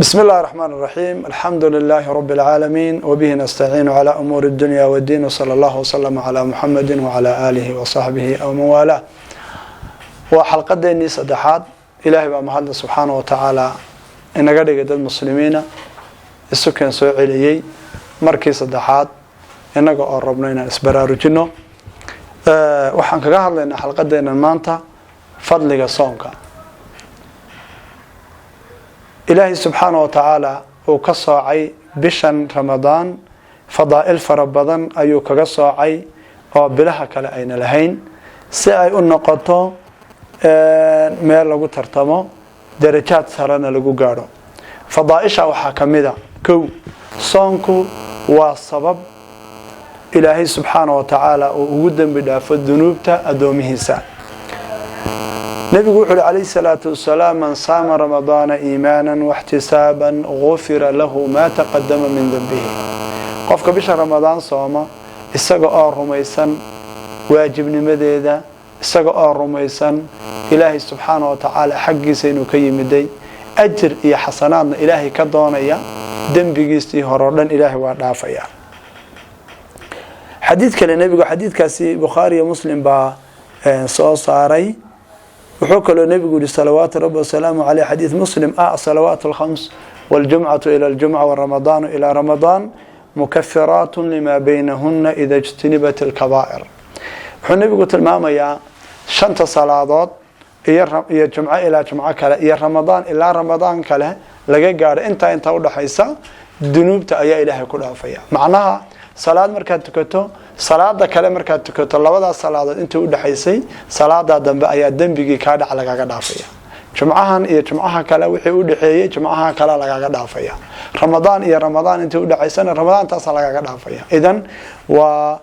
بسم الله الرحمن الرحيم، الحمد لله رب العالمين، وبه نستعين على أمور الدنيا والدين، وصلى الله وسلم على محمد وعلى آله وصحبه ومن والاه. Waa xalqadeennii saddexaad. Ilaahay baa mahadle subxaana wa tacaala inaga dhigay dad muslimiina, isu keen soo celiyey markii saddexaad, innaga oo rabno inaan isbaraarujino. Waxaan kaga hadlaynaa xalqadeennan maanta fadliga soonka. Ilaahay subxaana wa tacaala uu ka soocay bishan Ramadaan fadaa'il fara badan ayuu kaga soocay oo bilaha kale ayna lahayn, si ay u noqoto meel lagu tartamo, darajaad sarena lagu gaadho. Fadaaisha waxaa ka mid a: kow, soonku waa sabab Ilaahay subxaana wa tacaala uu ugu dembi dhaafo dunuubta addoomihiisa. Nebigu wuxu uhi calayhi salaatu wasalaam: "Man saama Ramadaana iimaana waxtisaaban gufira lahu maa taqadama min denbihi." Qofka bisha Ramadaan sooma isaga oo rumaysan waajibnimadeeda, isaga oo rumaysan Ilaahay subxaana wa tacaala xaggiisa inuu ka yimiday, ajir iyo xasanaadna Ilaahay ka doonaya, dembigiisii hore o dhan Ilaahay waa dhaafaya. Xadiid kale nebigu, xadiidkaasi Bukhaari iyo Muslim baa soo saaray, wuxuu kaloo nebigu yihi salawaatu rabbi wasalaamu caleyh, xadiid Muslim ah: "Asalawaat alkhams waljumcatu ila aljumca waramadaanu ila ramadaan mukafiraat lima baynahuna ida ijtunibat alkabaa'ir." Wuxuu nebigu tilmaamayaa shanta salaadood iyo jumco ilaa jumco kale iyo Ramadaan ilaa Ramadaan kale laga gaadho, intaa udhaxaysa dunuubta ayaa Ilaahay ku dhaafaya. Macnaha, salaad markaad tukato, salaada kale markaad tukato, labadaas salaadood intii udhexaysay, salaadaa dambe ayaa dembigii kaa dhac lagaga dhaafaya. Jumcahan iyo jumcaha kale wixii udhexeeyey, jumcaha kale lagaga dhaafaya. Ramadaan iyo Ramadaan intii udhexaysana, Ramadaantaasa lagaga dhaafaya. Idan waa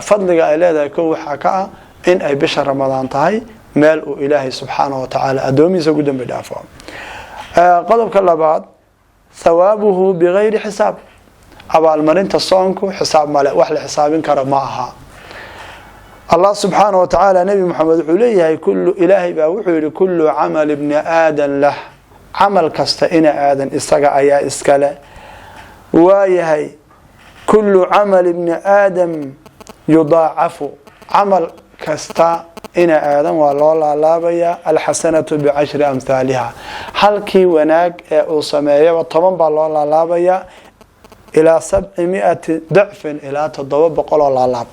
fadliga ay leedahay. Ko waxaa ka ah in ay bisha Ramadaan tahay meel uu Ilaahay subxaana wa tacaala addoomihiisa ugu dembi dhaafo. Qodobka labaad: thawaabuhu bigayri xisaab. Abaalmarinta soonku xisaab male, wax la xisaabin karo ma aha. Allah subxaana wa tacaala, Nebi Moxamed wuxuu leeyahay, kullu, Ilaahay baa wuxuu yihi: "Kullu camal ibni aadan lah." Camal kasta ina aadan isaga ayaa iskale. Waayahay, "Kullu camal ibni aadam yudaacafu." Camal kasta ina aadan waa loo laalaabayaa. "Alxasanatu bicashri amhaaliha." Halkii wanaag ee uu sameeyaba 10 baa loo laalaabayaa, ilaa 700 dacfin, ilaa 700 oo laalaab.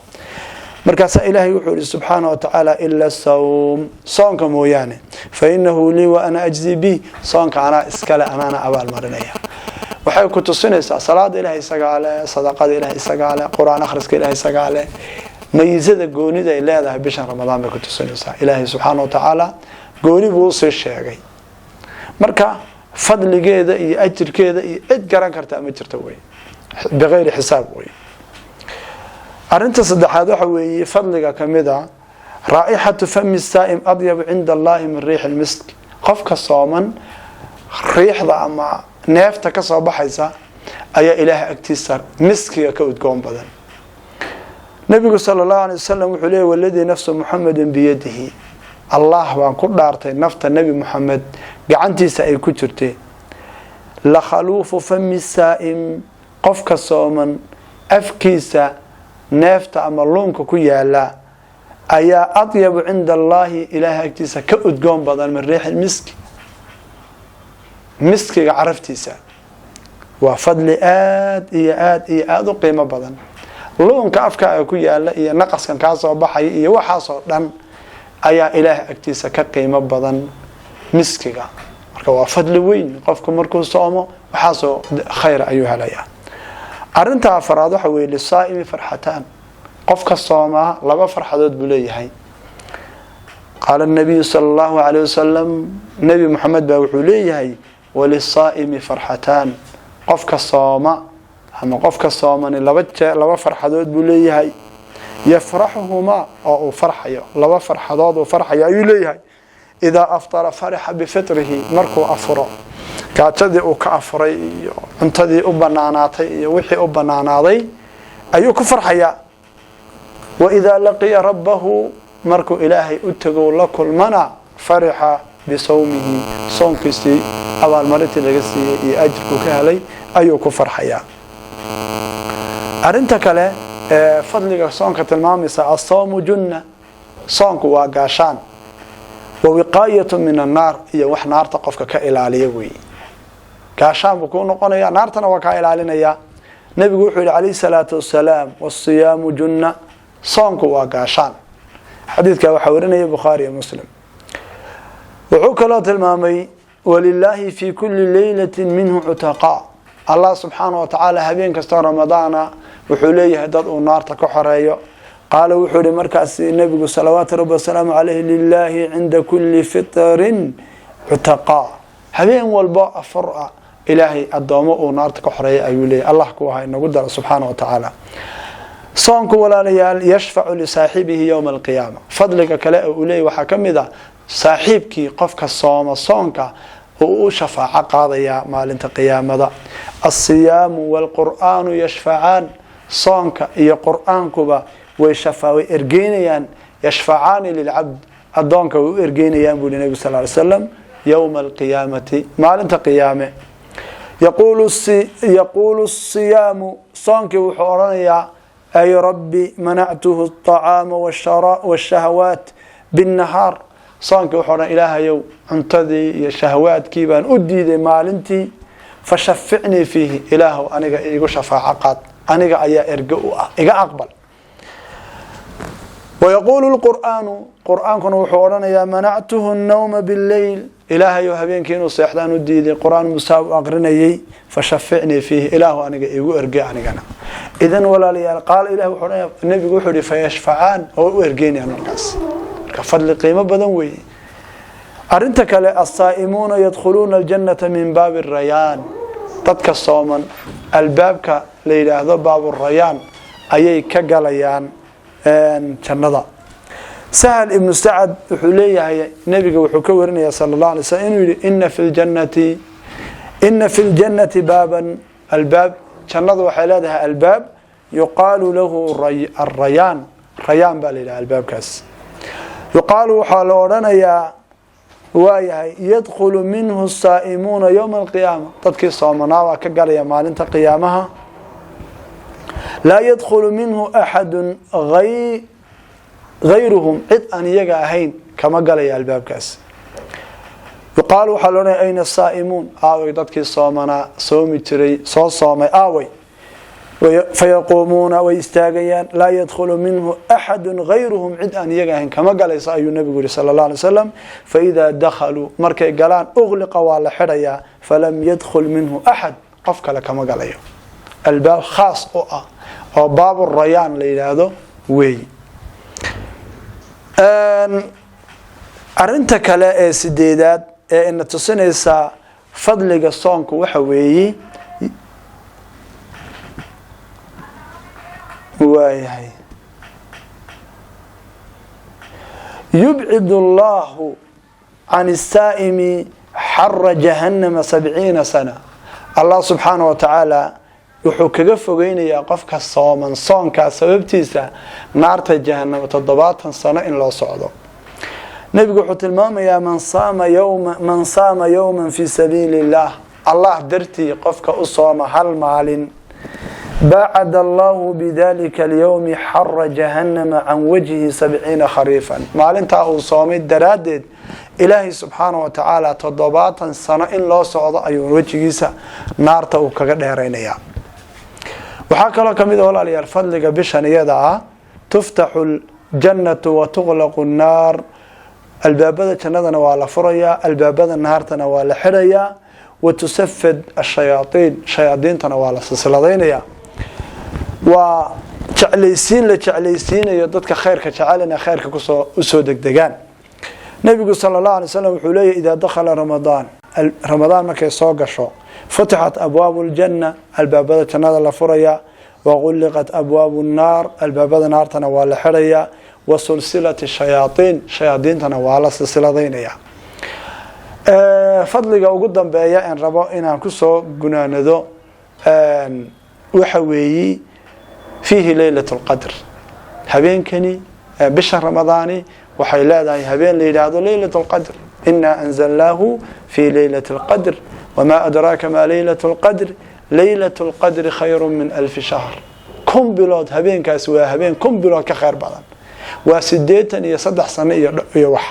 Markaasaa Ilaahay wuxuu yihi subxaana wa tacaala: "Ila sawm," soonka mooyaane, "fa inahu lii wa ana ajzi bi." Soonka anaa iskale, anaana abaal marinaya. Waxay ku tusinaysaa salaada Ilahay isagaa leh, sadaqada Ilahay isagaa leh, Qur-aan akhriska Ilahay isagaa leh. Mayisada goonida ay leedahay bishan Ramadaan bay ku tusinaysaa. Ilaahay subxaana wa tacaala gooni buu usii sheegay. Marka fadligeeda iyo ajirkeeda iyo cid garan karta ma jirto wey, bigayri xisaab wey. Arrinta saddexaad waxa weeye, fadliga kamid a: "Raa'ixatu fami saa'im adyabu cinda Allahi min riixi lmisk." Qofka sooman riixda ama neefta ka soo baxaysa ayaa Ilaahay agtiisa miskiga ka udgoon badan. Nabigu sala Allahu alay wasalam wuxuu leeyay: "Waladii nafsu Muxamedin biyadihi," Allah baan ku dhaartay nafta Nebi Muxamed gacantiisa ay ku jirtay, "lakhaluufu fami saa'im," qofka sooman afkiisa neefta ama luunka ku yaala ayaa, "adyabu cinda Allahi," Ilaahay agtiisa ka udgoon badan, "min riixi miski," miskiga caraftiisa. Waa fadli aad iyo aad iyo aada u qiimo badan. Luunka afkaaga ku yaala iyo naqaskan kaa soo baxaya iyo waxaasoo dhan ayaa Ilaahay agtiisa ka qiimo badan miskiga. Marka waa fadli weyn. Qofku markuu soomo waxaasoo khayra ayuu helayaa. Arrinta afaraad waxa weye: "Lisaa'imi farxataan." Qofka soomaa laba farxadood buu leeyahay. Qaala nabiyu sala Allahu alayh wasalam, Nebi Moxamed baa wuxuu leeyahay: "Walisaa'imi farxataan." Qofka sooma ama qofka soomani laba jee, laba farxadood buu leeyahay. "Yafraxuhumaa," oo uu farxayo, laba farxadood uu farxayo ayuu leeyahay. "Idaa aftara farixa bifitrihi." Markuu afuro, gaajadii uu ka afuray iyo cuntadii u banaanaatay iyo wixii u banaanaaday ayuu ku farxayaa. "Wa idaa laqiya rabbahu," markuu Ilaahay u tago la kulmana, "farixa bisawmihi," soonkiisii Abaalmarintii laga siiyey iyo ajirku ka helay ayuu ku farxayaa. Arrinta kale ee fadliga soonka tilmaamaysa: الصوم جنة, soonku waa gaashaan, ووقاية من النار, iyo wax naarta qofka ka ilaaliya weeye. Gaashaan buu kuu noqonaya, naartana waa kaa ilaalinaya. Nebigu wuxuu yihi عليه الصلاة والسلام: والصيام جنة, soonku waa gaashaan. Xadiidka waxaa warinaya Bukhaari iyo Muslim. Wuxuu kaloo tilmaamay: ولله في كل ليلة منه عتقاء. Allah subxaana wa tacaala habeen kastoo Ramadaana wuxuu leeyahay dad uu naarta ka xoreeyo. Qaala, wuxuu yihi markaas nebigu salawaatu rabbi wasalaamu caleyh: لله عند كل فطر عتقاء. Habeen walbo afur ah Ilaahay addoomo uu naarta ka xoreeya ayuu leeyahy. Allah ku aha inagu daro subxaana wa tacaala. Soonku, walaalayaal, يشفع لصاحبه يوم القيامة. Fadliga kale oo uu leeyahy waxaa ka mid ah saaxiibkii qofka sooma soonka uu u shafaaco qaadayaa maalinta qiyaamada. الصيام والقرآن يشفعان, soonka iyo Qur-aankuba way ergeynayaan. يشفعان للعبد, addoonka way u ergeynayaan, buu yihi nebigu صلى الله عليه وسلم, يوم القيامة, maalinta qiyaame. يقول الصيام, soonkii wuxuu odhanayaa: أي رب منعته الطعام والشهوات بالنهار. Soonkii wuxuu odhan: Ilaahayow, cuntadii iyo shahawaadkii baan u diiday maalintii. فشفعني فيه, Ilaahow, aniga iigu shafaaco qaad, aniga ayaa erge u ah, iga aqbal. ويقول القرآن, Qur-aankuna wuxuu odhanayaa: منعته النوم بالليل, Ilaahayow, habeenkii inuu seexdaan u diiday, Qur-aan musaa u aqrinayay. فشفعني فيه, Ilaahu, aniga iigu erge anigana. Idan, walaalayaal, qaal ilah wuxuu odhanaya, nebigu wuxuu yihi: فيشفعان, oo u ergeynayaan markaas. Marka fadli qiimo badan weeye. Arrinta kale: الصائمون يدخلون الجنة من باب الريان. Dadka sooman albaabka la yidhaahdo باب الريان ayay ka galayaan jannada. Sahal Ibnu Sacad wuxuu leeyahay, nebiga wuxuu ka warinaya صلى الله عليه وسلم inuu yihi: إن في الجنة بابا, albaab, jannadu waxay leedahay albaab, يقال له الريان, Rayaan baa la yidhaha albaabkaas. يقال, waxaa la odhanayaa, waayahay, يدخل منه الصائمون يوم القيامة, dadkii soomanaa baa ka galaya maalinta qiyaamaha. لا يدخل منه أحد غيرهم, cid aan iyaga ahayn kama galaya albaabkaas. يقال, waxaa la odhanaya: أين الصائمون? Aaway dadkii soomanaa, soomi jiray, soo soomay, aaway? فيقومون, way istaagayaan. لا يدخل منه أحد غيرهم, cid aan iyaga ahayn kama galayso, ayuu nabigu yihi صلى الله عليه وسلم. فإذا دخلوا, markay galaan, أغلق, waa la xidhayaa. فلم يدخل منه أحد, qof kale kama galayo. Albaab khaas u ah oo باب الريان la yidhaahdo weey. Arinta kale ee sideedaad ee ina tusinaysaa fadliga soonku waxa weeye, waayahay, يبعد الله عن الصائم حر جهنم 70 سنة. Allah subxaanaه wa tacaala wuxuu kaga fogeynayaa qofka sooman soonkaa sababtiisa naarta Jahanamo 70 sano in loo socdo. Nebigu wuxuu tilmaamayaa: من صام يوما في سبيل الله, Allah dartii qofka u sooma hal maalin, باعد الله بذلك اليوم حر جهنم عن وجهه 70 خريفا. Maalintaa uu soomay daraaddeed Ilaahay subxaana wa tacaala 70 sano in loo socdo ayuu wejigiisa naarta uu kaga dheeraynayaa. Waxaa kaloo kamid a, walaalayaal, fadliga bishan iyada ah: تفتح الجنة وتغلق النار. Albaabada jannadana waa la furayaa, albaabada naartana waa la xidhayaa. وتصفد الشياطين, shayaadiintana waa la silsiladaynayaa. Waa jeclaysiin la jeclaysiinayo dadka khayrka jecel inay khayrka kusoo usoo degdegaan. Nebigu صلى الله عليه وسلم wuxuu leeyahy: إذا دخل رمضان, Ramadaan markay soo gasho, فتحت أبواب الجنة, albaabada jannada la furaya, وغلقت أبواب النار, albaabada naartana waa la xidhayaa, وسلسلت الشياطين, shayaadiintana waa la silsiladaynaya. Fadliga ugu dambeeya en rabo inaan kusoo gunaanado waxa weeyi: فيه ليلة القدر. Habeenkani, bisha Ramadaani, waxay leedahay habeen la yidhaahdo ليلة القدر. إنا أنزلناه في ليلة القدر. Wamaa adraaka maa leylat lqadr? Leylat lqadri khayru min alfi shahr. 1000 bilood habeenkaasi waa habeen 1000 bilood ka khayr badan, waa 83 sano iyo wax.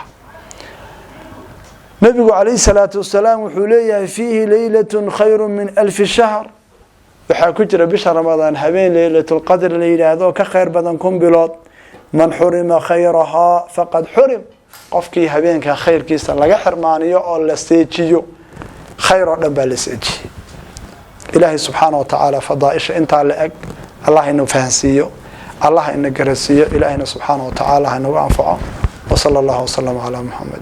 Nabigu calayhi salaatu wasalaam wuxuu leeyahay: fiihi leylatun khayru min alfi shahr. Waxaa ku jira bisha Ramadaan habeen leylatulqadr la yidhaahdo, ka khayr badan 1000 bilood. Man xurima khayrahaa faqad xurim. Qofkii habeenka khayrkiisa laga xirmaaniyo oo la seejiyo, khayr oo dhan baa la seejiyey. Ilaahay subxaana wa tacaala fadaaisha intaa la eg Allah ina fahansiiyo, Allah ina garasiiyo. Ilaahina subxaana wa tacaala ha inagu anfaco. Wsala allahu wasalam calaa Muxamed.